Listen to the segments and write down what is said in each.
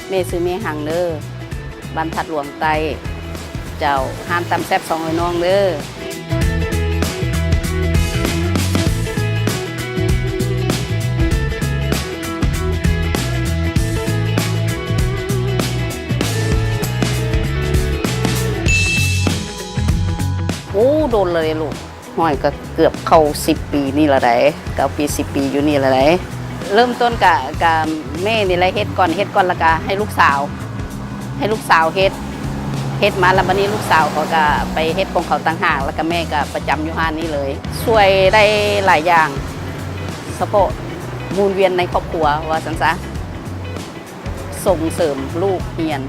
ແມ່ຊື່ແມ່ຮັງເດີ ບ້ານທາດຫຼວງໃຕ້ ເຈົ້າ. ຮ້ານຕຳແຊບສອງເອື້ອຍນ້ອງເດີ. ໂອ້ ດົນແລ້ວເດລູກ. ຫ້ອຍ ກໍເກືອບເຂົ້າສິບປີນີ້ລະໃດ໋ ເກົ້າປີ ສິບປີຢູ່ນີ້ລະໃດ໋. ເລີ່ມຕົ້ນກະ ກະແມ່ນີ້ແຫຼະເຮັດກ່ອນ ເຮັດກ່ອນ ແລ້ວກະໃຫ້ລູກສາວ ໃຫ້ລູກສາວເຮັດ ເຮັດມາແລ້ວ ບາດນີ້ລູກສາວເຂົາກະໄປເຮັດຂອງເຂົາຕ່າງຫາກ ແລ້ວກະແມ່ກະປະຈຳຢູ່ຮ້ານນີ້ເລີຍ. ຊ່ວຍໄດ້ຫຼາຍຢ່າງ ສະເພາະໝູນວຽນໃນຄອບຄົວວ່າຊັ້ນຊະ ສົ່ງເສີມລູກຮຽນ.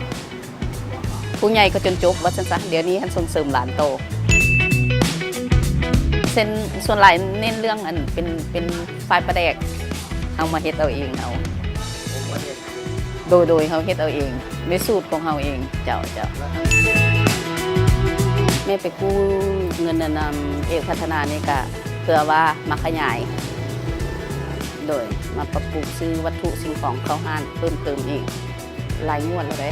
ຜູ້ໃຫຍ່ກໍຈົນຈົບວ່າຊັ້ນຊະ ດຽວນີ້ຫັ້ນສົ່ງເສີມຫຼານໂຕ. ເຊັ່ນ ສ່ວນຫຼາຍເນັ້ນເລື່ອງອັນເປັນ ເປັນຝ້າຍປາແດກ ເຮົາມາເຮັດເອົາເອງເຮົາ. ໂດຍ ໂດຍ ເຮົາເຮັດເອົາເອງ ໃນສູດຂອງເຮົາເອງ. ເຈົ້າ ເຈົ້າ. ແມ່ໄປກູ້ເງິນອັນນຳເອກພັດທະນານີ້ກະເພື່ອວ່າມາຂະຫຍາຍ ໂດຍ ມາປັບປຸງຊື້ວັດຖຸສິ່ງຂອງເຂົ້າຮ້ານເພີ່ມເຕີມອີກ. ຫຼາຍງວດແລ້ວເດ້.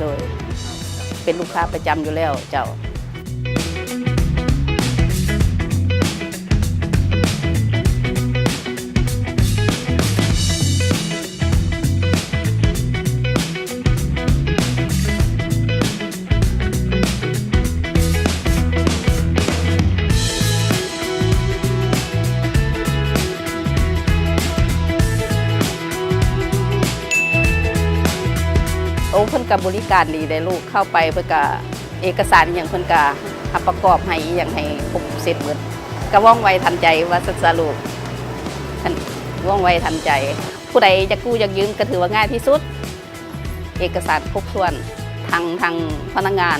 ໂດຍ ເປັນລູກຄ້າປະຈຳຢູ່ແລ້ວເຈົ້າ. ໂອ້ ເພິ່ນກໍບໍລິການດີເດ້ລູກ ເຂົ້າໄປເພິ່ນກໍ ເອກະສານອີ່ຫຍັງເພິ່ນກະຮັບປະກອບໃຫ້ອີ່ຫຍັງໃຫ້ຄົບເສັດໝົດ ກະວ່ອງໄວທັນໃຈວ່າຊັ້ນຊະລູກ ວ່ອງໄວທັນໃຈ. ຜູ້ໃດຢາກກູ້ຢາກຢືມກະຖືວ່າງ່າຍທີ່ສຸດ ເອກະສານຄົບຖ້ວນ ທັງ ທັງພະນັກງານ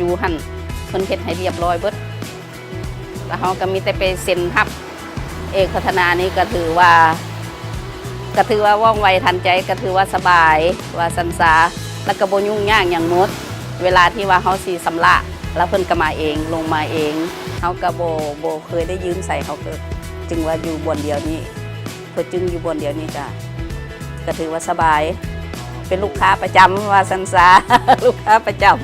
ຢູ່ຫັ້ນເພິ່ນເຮັດໃຫ້ລຽບຮ້ອຍເບິດ ແລ້ວເຮົາກະມີແຕ່ໄປເຊັນຮັບ. ເອກພັດທະນານີ້ກະຖືວ່າ ກະຖືວ່າວ່ອງໄວທັນໃຈ ກະຖືວ່າສະບາຍວ່າຊັ້ນຊະ ແລ້ວກະບໍ່ຫຍຸ້ງຍາກຫຍັງໝົດ. ເວລາທີ່ວ່າເຮົາຊິຊຳລະ ແລ້ວເພິ່ນກະມາເອງ ລົງມາເອງ ເຮົາກະບໍ່ ບໍ່ເຄີຍໄດ້ຢືມໃສ ເຮົາກະຈຶ່ງວ່າຢູ່ບ່ອນດຽວນີ້ ເພິ່ນຈຶ່ງຢູ່ບ່ອນດຽວນີ້ກະ ກະຖືວ່າສະບາຍ ເປັນລູກຄ້າປະຈຳວ່າຊັ້ນຊະ ລູກຄ້າປະຈຳ.